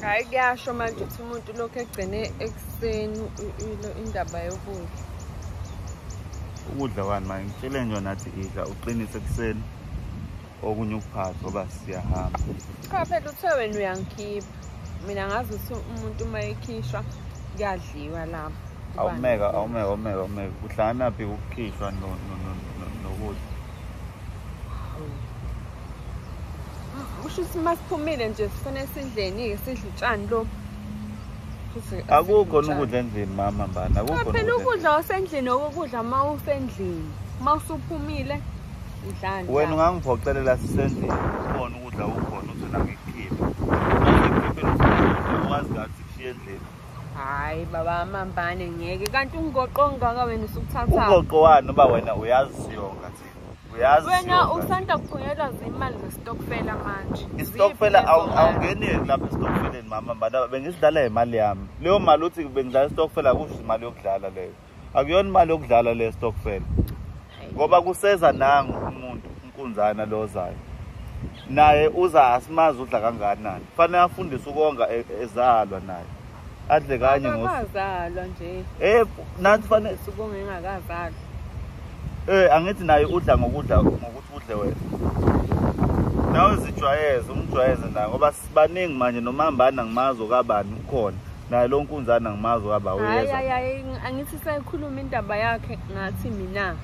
Hhayi kuyasho manje ukuthi umuntu lokhu egcine ekuseni indaba yokudla. Ukudla kwani manje? Ngitshele nje nathi idla uqinise ekuseni okunye ukuphatha ngoba siyahamba. Cha phela uthe wena uyangikhipha. Mina ngazi ukuthi umuntu uma ekhishwa kuyadliwa lapho. Awumeka awumeka awumeka awumeka. Kuhlanganaphi ukukhishwa nokudla? Kusho ukuthi uma siphumile nje sifanele sidleni-ke sidle utshani lobu. Akukho ukudla endlini mama mbani, akukho. Phela ukudla wasendlini okokudla uma usendlini. Uma usuphumile udlani. Wena ungangiphoqelela sisendlini ubone ukudla kukhona uthi nangikukhiphe. Ngikukhiphe wazi kathi kushiye endlini. Hayi baba Mambane ngeke kanti ungoqo ongaka wena usukuthatha. Ugoqo wani uba wena uyazi siyonga thina. Uyazi wena usanda kuphunyelwa zimali zestokfela manje. Istokfela awungeneli lapha estokfeleni mama mbana bengisidlala imali yami. Leyo mali uthi bengidlala istokfela kusho imali yokudlala leyo. Akuyona imali yokudlala le stokfela. Ngoba kuseza nangu umuntu unkunzana lozayo. Naye uza asimazi udla kangakanani. Kufanele afundise ukonga ezalwa naye. Adle kanye ngosazalwa nje. Nathi fanele sibonge engakazalwa. Angithi naye udla ngokudla ngokuthi udle wena. Nawe uzijwayeze, umjwayeze naye ngoba sibaningi manje noma mbani angimazi okabani ukhona. Naye lo nkunzana angimazi okaba uyeza. Hayi hayi angithi sayikhuluma indaba yakhe ngathi mina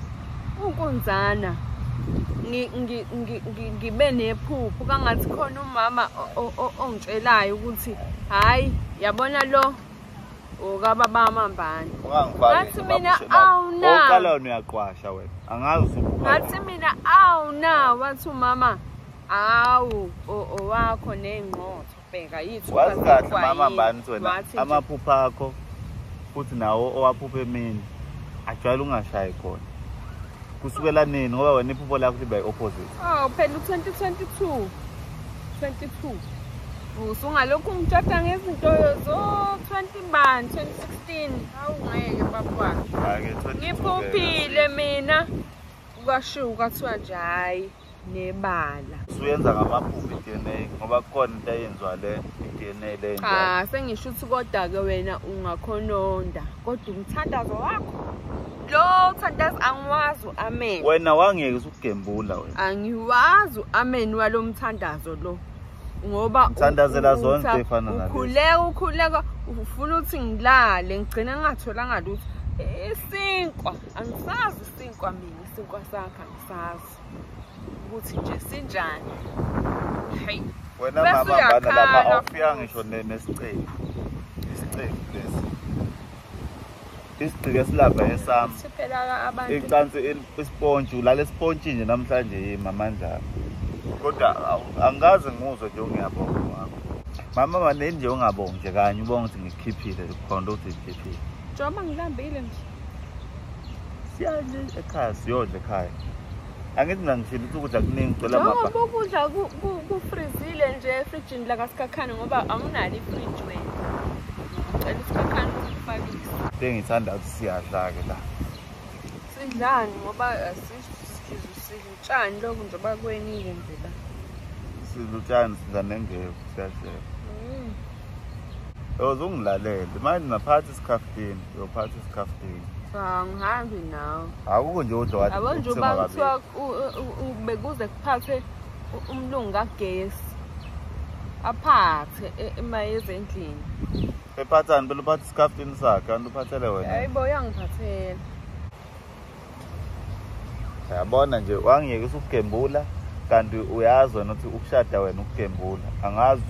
unkunzana ngibe nephupho kangathi khona umama ongitshelayo ukuthi hayi yabona lo okababa Mambane. Ngathi mina awuna. Oqala wena uyaqwasha wena. Angazi usuphupha. Ngathi mina awuna wathi umama awu owakho nengqotho bheka yithu. Wazi kahle mama Mbani wena amaphupha akho futhi nawo owaphupha emini ajwayele ungashayi khona. Kusukela nini ngoba wena iphupho lakho liba i-opposite. Oh phela u-2022 22 usungalokhu ngitshata ngezinto zo 20 bani 2016 awungeke baba. Ngiphuphile mina kwashiwo kwathiwa nje hayi nebala. Usuyenza ngamaphupho i-DNA ngoba kukhona into eyenziwa le i-DNA le. Cha sengisho ukuthi kodwa ke wena ungakhononda kodwa umthandazo wakho lo thandazo angiwazi amen. Wena wangeke usugembula wena. Angiwazi amen walomthandazo lo. Ngoba uthandazela zonke efana nalezi. Ukhuleka ukhuleka ufuna ukuthi ngilale ngigcina ngingatholanga lutho. Isinkwa angisazi isinkwa mina isinkwa sakhe angisazi ukuthi nje sinjani. Hey wena mama mbana lapha awufika ngisho nesicephu. Isicephu lesi. Isigqike esilapha esami. Siphela abantu. Icansi isponge ulala isponge nje namhlanje yimi amandla. Kodwa angikaze ngizwe nje ungiyabonga wakho. Mama maneni nje ungabongi nje kanye ubonga ukuthi ngikukhiphile ukhonto ukuthi ngikukhiphile. Njengoba ngilambile nje. Siya nje ekhaya siyodla ekhaya. Angithi mina ngishilo ukuthi ukudla kuningi ngicela mama. Njengoba ukudla kufrizile nje efrijini la kaSikhakhane ngoba awunalo ifriji wena. Ngicela uSikhakhane ukufakise. Bengithanda ukuthi siyadla ke la. Sidlani ngoba sidla utshani lokhu njengoba kwenile nje la. Sidla utshani sidla nengevu siyashela. Uzongilalela manje ngaphathi isikhafutini, uyophatha isikhafutini. Cha ngihambi nawe. Akukho nje udla wathi. Yabo nje uba kuthiwa bekuze kuphathwe umlungu kagesi. Aphathe emayeze endlini. Ephathani phela uphatha isikhafutini sakhe kanti uphathele wena. Hayibo uyangiphathela. Yabona nje wangiyekisa ukugembula kanti uyazi wena ukuthi ukushada wena ukugembula. Angazi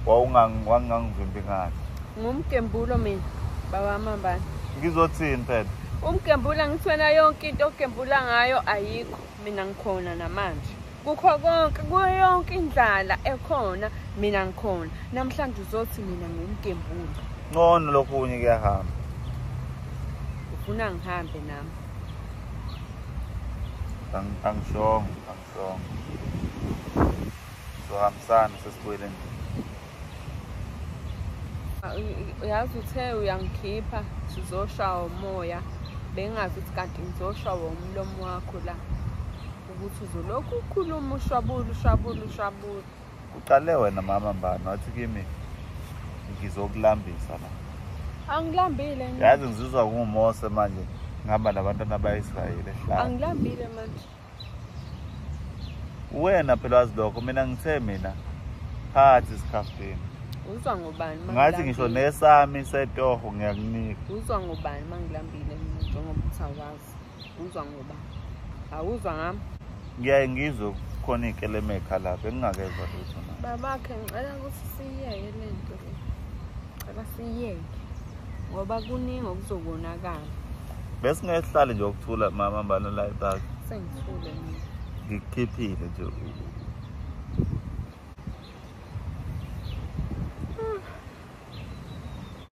wawungangivimbi ngani. Ngumgembulo mina baba Mambane. Ngizothini phela? Umgembula ngithi wena yonke into ogembula ngayo ayikho mina ngikhona namanje. Kukho konke kuyo yonke indlala ekhona mina ngikhona. Namhlanje uzothi mina ngumgembulo. Ngcono lokunye kuyahamba. Ufuna ngihambe nami? Angishongo, angishongo. Sohambisana sesibuyele endlini. Uyazi uthe uyangikhipha sizoshawa umoya. Bengazi ukuthi kanti ngizoshawa umlomo wakho la. Ukuthi uzolokhu ukhuluma ushwabula ushwabula ushwabula. Uqale wena mama mbani wathi kimi ngizokulambisa la. Angilambile mina. Yazi ngizizwa nguMose manje ngihamba nabantwana ba-Israyeli ehlane. Angilambile manje. Wena phela wazi lokho, mina ngithe mina phathi isikhafutini. Uzwa ngobani Ngathi ngisho mangilambile? nesami setoho ngiyakunika. Uzwa ngobani mangilambile mina njengoba uthi awazi? Uzwa ngobani? Awuzwa ngami? Ngiyaye ngizwe khona iy'keleme ey'khalapha engingakezwa lutho na. Babakhe ngicela ukuthi siyeke le nto le. Ngicela siyeke ngoba kuningi okuzokonakala. Besingeke sihlale nje ukuthula mama mbani la epark. Sengithule mina. Ngikukhiphile nje.